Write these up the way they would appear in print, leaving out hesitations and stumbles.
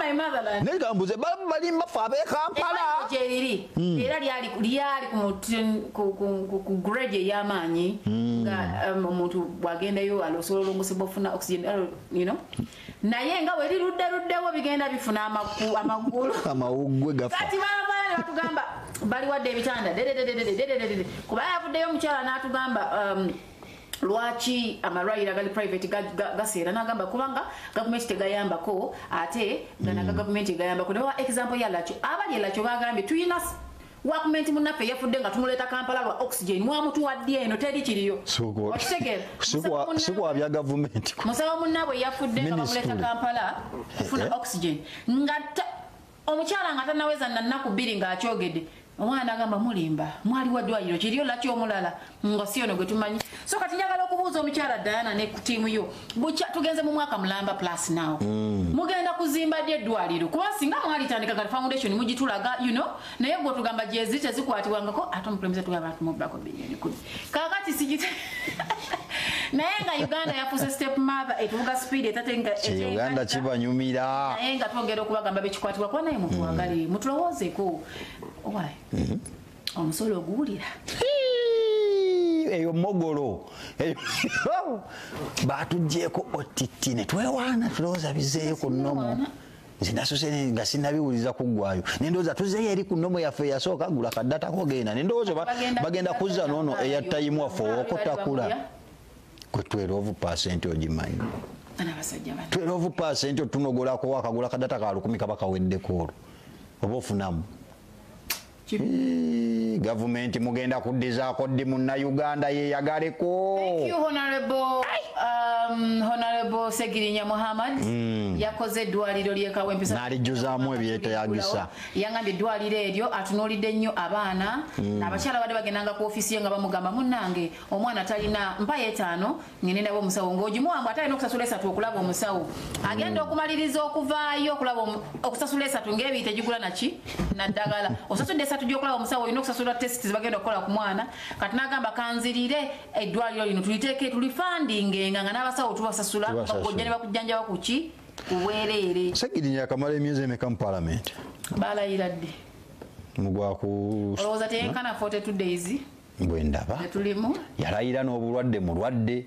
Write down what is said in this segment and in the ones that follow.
my motherland. Naye gambuze balimba fe ab'e Kampala. Gyeriri era lyali ku grade ey'amaanyi nga omuntu bw'agendayo osobola olongosebwa ofuna oxygen, you know. Naye nga bwe lirudderuddewo bigenda bifuna amagulu. Amawuggwe gafa. Kati baavaayo ne batugamba baliwadde ebitanda dedededededededede. Kuba yavuddeyo omukyala n'atugamba lwaki amalwaliro agali private gaseera, n'agamba kubanga gavumenti tegayambako, ate gano aga gavumenti egayambako. Ne bawa example ya Lakyo, abali e Lakyo bagambye tuyina workmate munnaffe yafudde nga tumuleeta Kampala lwa oxygen, mwamutuwadde eno teri kiriyo. Okitegeera? Si kwa bya gavumenti. Musawo munnaabwe yafudde nga bamuleeta Kampala kufuna oxygen, nga omukyala nga tannaweza na nnaku 2 ng'akyogedde, omwana agamba mulimba, mwaliwa ddwaliro kiriyo Lakyo omulala nga si ono gwe tumanyi. So kati njagala okubuuza omukyala Diana ne ku ttiimu yo, tugenze mu mwaka mulamba plus now, mugenda kuzimba ddi eddwaliro? Kuba singa mwalitandika nga foundation mugitulaga, you know, naye gwe otugamba gyezi tezikwatibwangako, ate omukulembeze tugamba tumubbako 10 billion. Kaakati sigite naye nga Uganda yafuuse step mother etuvuga speed etatenga Uganda kibanyumira, naye nga twongera okubagamba bekikwatibwa kuba naye mutwagale mutulowoozeeko. Why? Omusolo oguwulira eyo mogolo batuggyeko OTT ne twewaana, tulowooza bizeeyo ku nnomo. Nze nasose nga sinnabiwuliza kuggwayo, ne ndowooza tuzzeeyo eri ku nnomo yaffe eyasooka, gula kaddatako genda, ne ndowooza bagenda kuzza noono eya tayimu waffe ow'okutakula kwe 12% ogimanyi. 12% otunogolako akagula kadata ka 1000 kaba kaweddeko olwo oba ofunamu. Gavumenti mugenda kuddizaako ddi munnayuganda yeeyagaleko? Thank you, Honorable Segirinya Muhammad. Yakoze eddwaliro ly'e Kawempe n'alijjuzaamu ebyetayagisa. Yangambye eddwaliro eryo atunuulidde nnyo abaana abakyala badde bagendanga ku ofiisi ye nga bamugamba munnange omwana talina mpa 5 ngende nabo omusawo, ng'ogimuwamba ate alina okusasula 3 okulaba omusawo. Agenda okumaliriza okuvaayo okulaba okusasula 3 ng'ebiri tegigula naki naddagala, osasudde 3 gy'okulaba omusawo olina okusasula test zebagenda okukola ku mwana. Kati n'agamba kanzirire eddwaliro lino tuliteeke tulifandingenga nga n'abasawo tubasasula bakujja ne bakujjanjaba ku ki ku bwereere. Segirinya yakamala emyezi emeka mu paalamenti? Balayira ddi? Mugwaku olowooza teyenkana 42 days bwe ndaba tetulimu. Yalayira n'obulwadde mulwadde,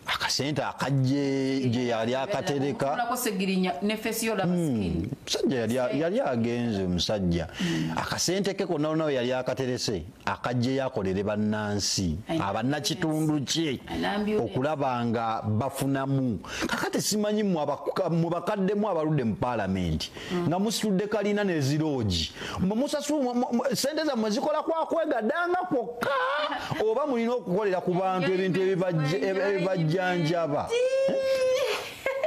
akasente akajje gye yali akatereka. Musajja yali agenze, omusajja akasente ke konna nawe yali akaterese akajje yakolere bannansi abannakitundu kye okulaba nga bafunamu. Kakati simanyi mu bakaddemu abaludde mu paalamenti nga musitudde kalina n'eziroogi, sente zammwe zikola kwa kwegaddanga kwokka oba mulina okukolera ku bantu ebintu ebibajja njaba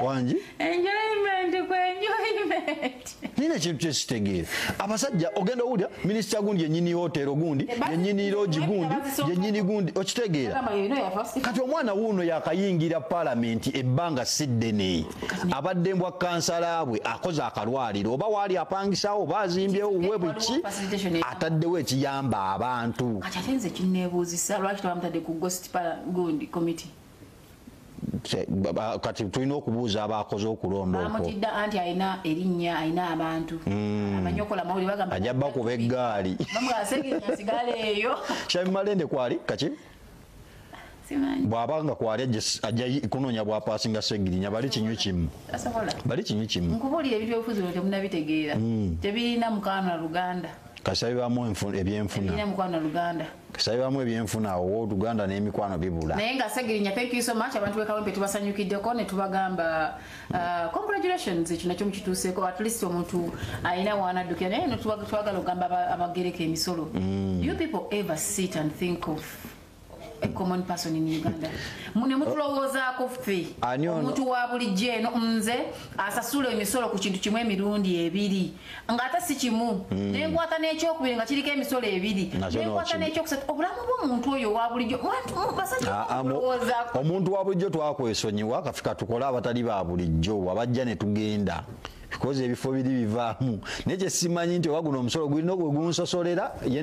wangi enjoyment kwe enjoyment. Nina ekintu kyesitegeera, abasajja ogenda owulira minisita gundi yennyini hotero gundi yennyini loogi gundi yennyini gundi, okitegeera? Kati omwana wuuno yakayingira paalamenti ebbanga si ddene, abadde mbwa kansala bwe akoze akalwaliro oba waali apangisawo oba azimbyewo we buki ataddewo ekiyamba abantu. Kati ate nze kinneebuuzisa lwaki tebamutadde ku ghost gundi committee? Kati tulina okubuuza abakoze okulonda okwo. Bamutidde anti alina erinnya, alina abantu amanyi okola amawulire, bagamba ajja bakuba eggaali. Bamugamba Segirinya asigale eyo. Shamim Malende kwali kaki? Simanyi. Bw'aba nga kwali ajja kunoonya bw'apaasinga Segirinya, bali kinywi kimu. Tasobola. Bali kinywi kimu. Nkubuulira ebintu ebyobufuzi bino temunnabitegeera. Tebirina mukwano na Luganda. Kasabibwamu ebyenfuna. Tebirina mukwano na Luganda. Kasabibwamu ebyenfuna awo Luganda n'emikwano bibula. Naye nga Segirinya, thank you so much. Abantu b'e Kawempe tubasanyukiddeko ne tubagamba congratulations, ekyo nakyo mukituuseeko, at least omuntu alina w'anaddukira. Naye no twagala okugamba abagereka emisolo. Do you people ever sit and think of a common person in Uganda? Mune mutulowoozaako ffe omuntu wa bulijjo eno nze asasula emisolo ku kintu kimu emirundi 2 ng'ate si kimu, nenkwata n'ekyokubiri nga kiriko emisolo 2, nenkwata n'ekyokusatu. Obulamu bw'omuntu oyo wa bulijjo basajja mulowoozaako. Omuntu wa bulijjo twakwesonyiwa kafika tukole abatali ba bulijjo wabajja ne tugenda. Koze ebifo biri bivaamu naye kyesimanyi nti oba guno omusolo gulina gwe gunsosolera ye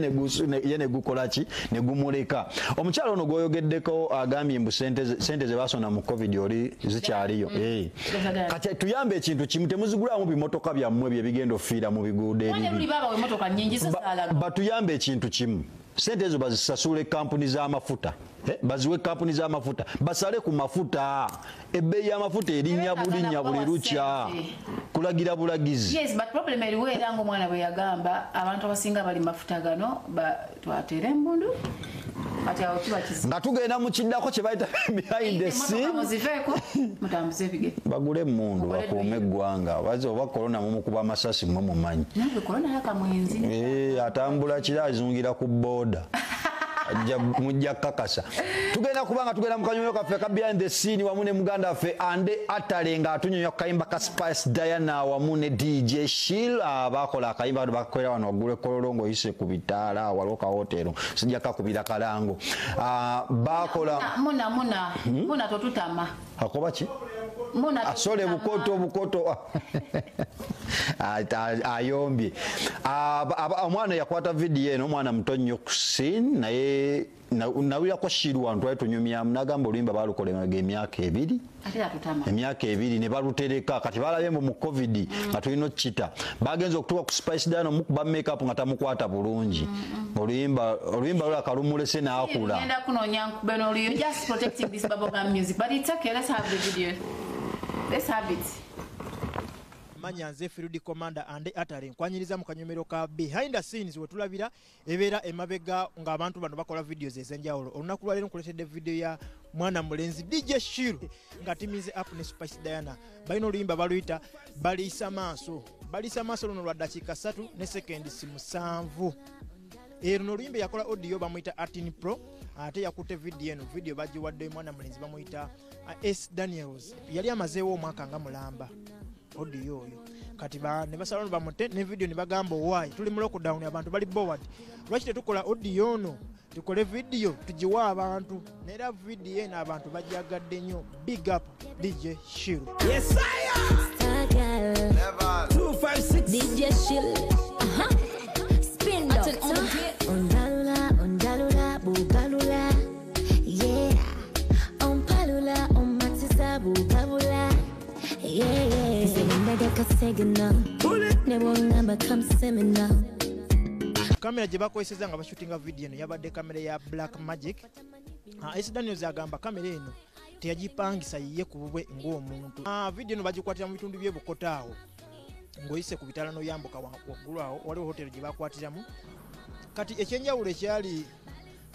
ne gukola ki ne gumuleka. Omukyalo ono gwoyogeddeko agambye mbu sente ze basonda mu COVID oli zikyaliyo. Kati tuyambe ekintu kimu, temuzigulamu bimotoka byammwe bye bigenda ofiira mu biguudo ebibi. Batuyambe ekintu kimu, sente ezo bazisasule kampuni z'amafuta, baziwe kampuni z'amafuta, basale ku mafuta. Ebbeeyi y'amafuta erinnya bulinnya buli lukya, kulagira bulagizi. Yes, but problem eriwo era ng'omwana bwe yagamba abantu abasinga bali mafuta gano twateera embundu. Nga tugenda mu kiddako kye bayita behind the scene, bagule emmundu bakuume eggwanga. Oba korona mumukuba amasasi mmwe mumanyi. Atambula kira azungira ku booda mujja kakasa. Tugenda kubanga tugenda mu kanyonyo kaffe ka behind the scene wamu ne muganda waffe Ande Atale nga atunyonyo akayimba ka Spice Diana wamu ne DJ Shill. Bakola akayimba bakolera wano waggulu ekololo ng'oyise ku bitaala waliwo ka hotero sijja kakubira kalango. Bakola muna totutama akoba ki asole bukoto bukoto ayombye. Omwana yakwata video eno, omwana muto nnyo ku scene naye nawulirako Shiru wantu twali tunyumyamu n'agamba oluyimba baalukola emabega emyaka ebiri, emyaka ebiri ne balutereka. Kati balabye mbu mu COVID nga tulina okukita, bagenze okutuuka ku Spice Diana omukuba makeup nga tamukwata bulungi. Oluyimba lulaka lumulese n'akula. Ngenda kunoonya nkube n'oluyo, just protecting this bubblegum music, but it's okay, let's have the video, let's have it. Manya nze Field Commander Ande Atale nkwanyiriza mu kanyomero ka behind the scenes we tulabira ebeera emabega ng'abantu bano bakola videos ez'enjawulo. Olunaku lwaleero nkuleetedde video ya mwana mulenzi DJ Shiru nga timize up ne Spice Diana. Balina oluyimba baluyita Baliisa Maaso. Baliisa Maaso luno lwa ddakiika 3 ne sekendi 7. Luno oluyimba yakola audio bamuyita Artin Pro, ate yakutte video eno. Video bagiwadde mwana mulenzi bamuyita S Daniels. Yali amazeewo omwaka nga mulamba audio oyo. Kati ne basala bamute ne video ne bagamba why tuli mu lockdown abantu bali bored, lwaki tetukola audio ono tukole video tugiwa abantu. Nera video eno abantu bajagadde nnyo. Big up DJ Shiru. Yes I am. Never 256 DJ Shiru. Spin doctor. Ondalula ondalula bugalula. Yeah. Ompalula omatiza bugabula. Yeah, yeah. Kamera gye bakozesezza nga bashootinga video eno yabadde kamera ya Black Magic. S Daniels agamba kamera eno teyagipangisa yiye ku bubwe ng'omuntu. Video eno bagikwatira mu bitundu by'e Bukota awo ng'oyise ku bitaala n'oyambuka waggulu awo waliwo hoteri gye bakwatiramu. Kati ekyenjawulo ekyali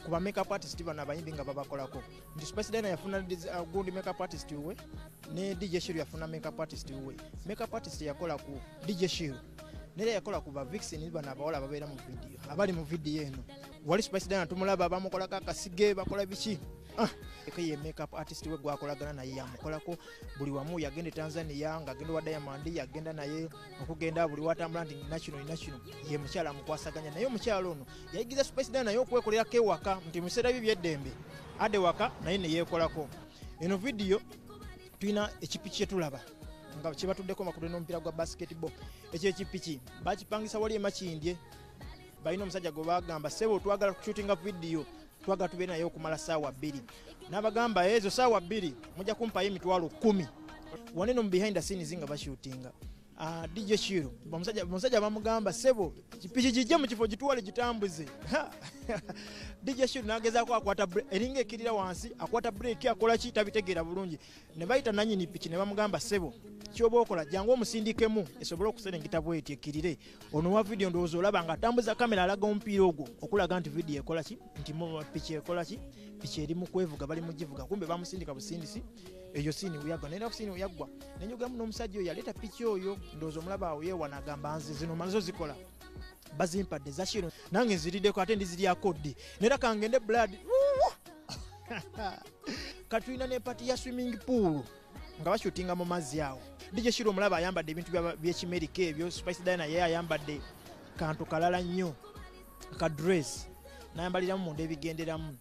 ku ba makeup artist bano abayimbi nga babakolako nti Spice Diana yafuna gundi makeup artist we ne DJ Shiru yafuna makeup artist we. Makeup artist yakola ku DJ Shiru nera yakola ku ba Vixen bano abawala ababeera mu video abali mu video eno. Wali Spice Diana tumulaba bamukolako akasige bakola biki. Ye makeup artist we gwakolagana naye yamukolako buli wamu. Yagenda Tanzania ng'agenda wa Diamond, yagenda naye okugenda buli watambula nti national national ye mukyala amukwasaganya naye. Omukyala ono yayigiza Spice Diana naye okwekolerako ewaka nti mu biseera bye by'eddembe adde waka naye ne yeekolako. Eno video tulina ekipiki kye tulaba nga kye batuddeko makulu n'omupiira gwa basketball. Ekyo ekipiki bakipangisa wali e Makindye, balina omusajja gwe bagamba ssebo twagala kushootinga video twagala tubeere naye okumala ssaawa 2. N'abagamba ezo ssaawa 2 mujja kumpayo emitwalo 10. Waneno mu behind the scenes nga bashootinga DJ Shiru omusajja bamugamba ssebo piki kijje mu kifo gitwale gitambuze. DJ Shiru n'agezaako akwata eringa ekirira wansi akwata break akola ki tabitegeera bulungi. Ne bayita nannyini piki ne bamugamba ssebo kyoba okola jangu omusindikemu esobole okuserengeta bweti ekirire. Ono wa video ndowooza olaba nga atambuza kamera alaga omupiira ogwo okulaga nti video ekola ki nti piki ekola ki piki eri mu kwevuga bali mugivuga kumbe bamusindika busindisi. Eyo sini uyagwa nenda kusini uyagwa nenyogamu n'omusajja oyo yaleeta piki oyo ndowooza omulaba awo yeewana agamba nze zino mazo zikola bazimpadde za Shiru nange nziriddeko ate ndiziryako ddi nera kangende blood. Katulina ne pati ya swimming pool nga bashootinga mu mazzi awo. DJ Shiru omulaba ayambadde ebintu by'ekimerika ebyo. Spice Diana ye ayambadde kantu kalala nnyo ka dress nayambaliramu munda ebigenderamu.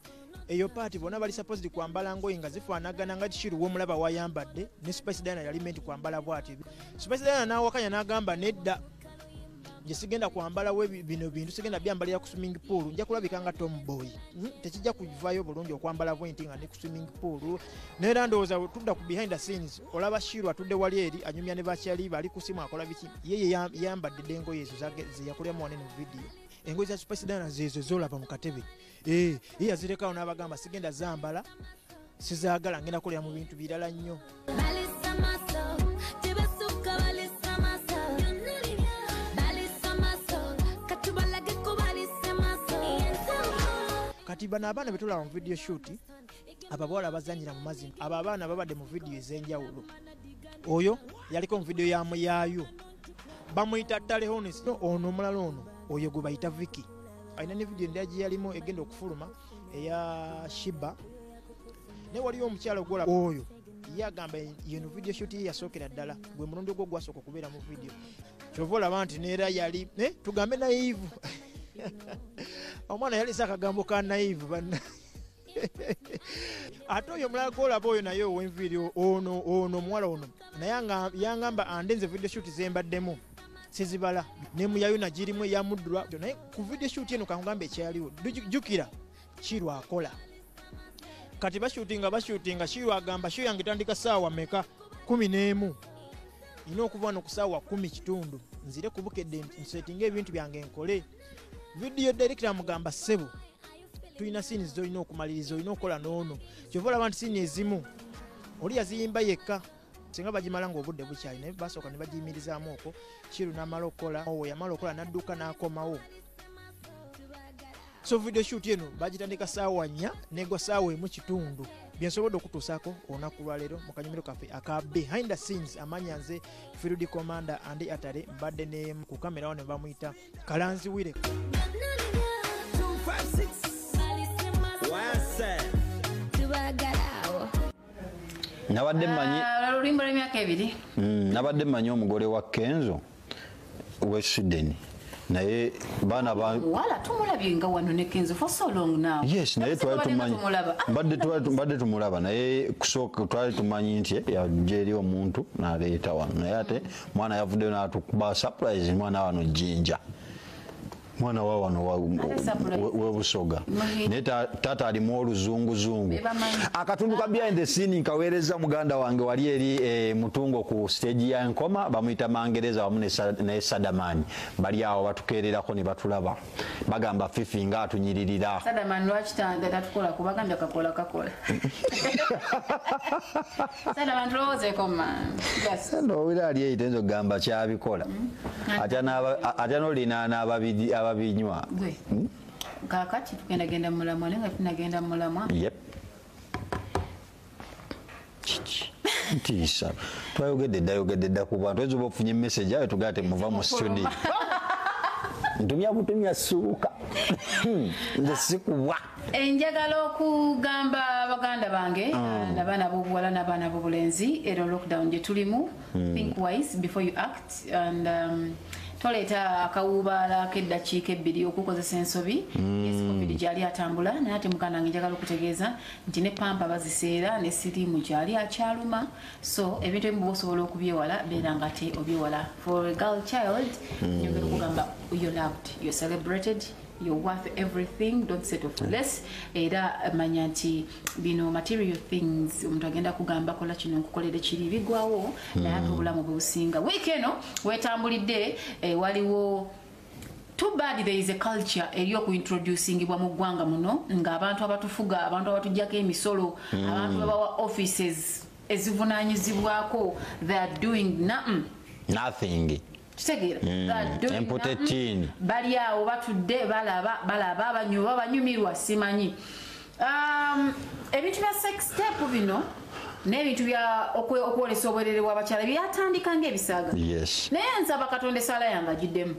Eyo party bonna bali supposed kwambala ngoye nga zifaanagana nga Shiru w'omulaba wayambadde ne Spice Diana yali meant kwambala bw'ati. Spice Diana n'awakanya n'agamba nedda, nje sigenda kwambala we bino bintu, sigenda byambalira ku swimming pool, nja kulabika nga tomboy. Tekijja kuvaayo bulungi okwambala bwenti nga ne ku swimming pool. Neera ndowooza tudda ku behind the scenes, olaba Shiru atudde wali eri anyumya ne bakyali bali ku simu akola biki, ye yambadde dda engoye ezo ze yakoleramu wano mu video. Engoye za Spice Diana zeezo z'olaba mu katebe. Ye yazirekawo n'abagamba sigenda zambala, sizaagala, ngenda kukolera mu bintu birala nnyo. Kati bano abaana betulaba mu video shoot, abawala bazanyira mu mazzi, abo abaana babadde mu video ez'enjawulo. Oyo yaliko mu video ya Muyaayu, bamuyita Tale Honest. Ono omulala ono oyo gwe bayita Vicky, alina ne video endala gye yalimu egenda okufuluma eya Shiba. Naye waliyo omukyala ogwola oyo ye agamba yeno video shoot ye yasookera ddala, gwe mulundi ogwo gwasooka okubeera mu video. Kyova olaba nti neera yali tugambe naive. Omwana yalisa akagambo ka naive banna. Ate oyo omulala gw'olaba oyo naye ow'enviiri ono omuwala ono naye yangamba andenze video shoot ze mbaddemu sizibala, ne Muyayu nagirimu eyamuddulwa. Naye ku video shoot eno kankugambe ekyaliwo, jjukira Shiru akola. Kati bashutinga, Shiru agamba show yange etandika ssaawa mmeka? 11. Nina okuva wano ku ssaawa 10:15 nzire ku Bukedde nsetinge ebintu byange nkole. Video director amugamba ssebo, tulina scenes z'olina okumaliriza, olina okukola n'ono. Kyova olaba nti scene ezimu oli yaziyimba yekka, singa bagimala ng'obudde bukyali, naye basooka ne bagiyimirizaamu okwo. Shiru n'amala okukola, owo yamala okukola n'adduka n'akomawo. So video shoot eno bagitandika ssaawa 4 negwa ssaawa 1:15. Bye nsobodde okutuusaako olunaku lwaleero mu kanyumiro kaffe aka behind the scenes. Amanya nze Field Commander Andy Atale, mbadde ne ku kamera wano bamuyita Kalanzi Wire. Nabadde mmanyi oluyimba lw'emyaka 2. Nabadde mmanyi omugole wa Kenzo we Sweden, naye baana ba wala tumulabye nga wano ne Kenzo for so long now. Yes, naye twali tumanyi, mbadde tumulaba, naye kusooka twali tumanyi nti yajja eri omuntu n'aleeta wano, naye ate mwana yavuddeyo n'atukuba surprise, mwana wano Jjinja, mwana wa wano webusoga, naye taata alimu oluzunguzungu. Akatundu ka behind the scene nkaweereza muganda wange wali eri Mutungo ku stage ya Nkoma, bamuyita Mangereza wamu ne Sadamani, bali awo batukeererako ne batulaba, bagamba Fifi nga atunyiririra. Sadamani lwaki tatukola kubagambye kakola kakola. Sadamani tulowoozeeko man. Owulira ali eyo teyinza okugamba kyabikola, atya n'olina n'ababiri ababinywa. Kaakati tugenda genda mulamwa, naye nga tunagenda mulamwa. Yep. Ntiisa. Twayogedde dda, yogedde dda ku bantu. Oyinza oba ofunye message ayo tugaa temuva mu studio. Ntumya butumya ssuuka. Nze sikubwa. Njagala okugamba baganda bange n'abaana b'obuwala n'abaana b'obulenzi, era lockdown gye tulimu, think wise before you act and toleeta akawuubaala k'eddakiika 2 okukozesa ensobi. Yes, COVID gyali atambula, naye ate muganda wange njagala okutegeeza nti ne pampa baziseera ne siriimu gyali akyaluma. So ebintu ebimu bw'osobola okubyewala, beera nga ate obyewala. For a girl child, njogera okugamba you're loved, you're celebrated, you're worth everything, don't settle for less. Era manya nti bino material things omuntu agenda kugamba kola kino nkukolere kiri bigwawo, naye ate obulamu bwe businga. Wiiki eno wetambulidde waliwo too bad there is a culture ey'okuintroducingibwa mu ggwanga muno ng'abantu abatufuga, abantu abatuggyako emisolo, abantu babawa offices ezivunaanyizibwako, they are doing nothing. Kitegeera, bali awo batudde balaba banyuba banyumirwa simanyi. Ebintu bya sex tape bino n'ebintu bya okwolesa obwerere bw'abakyala byatandika ng'ebisaaga. Yes. Naye nsaba Katonda essaala yange agiddemu.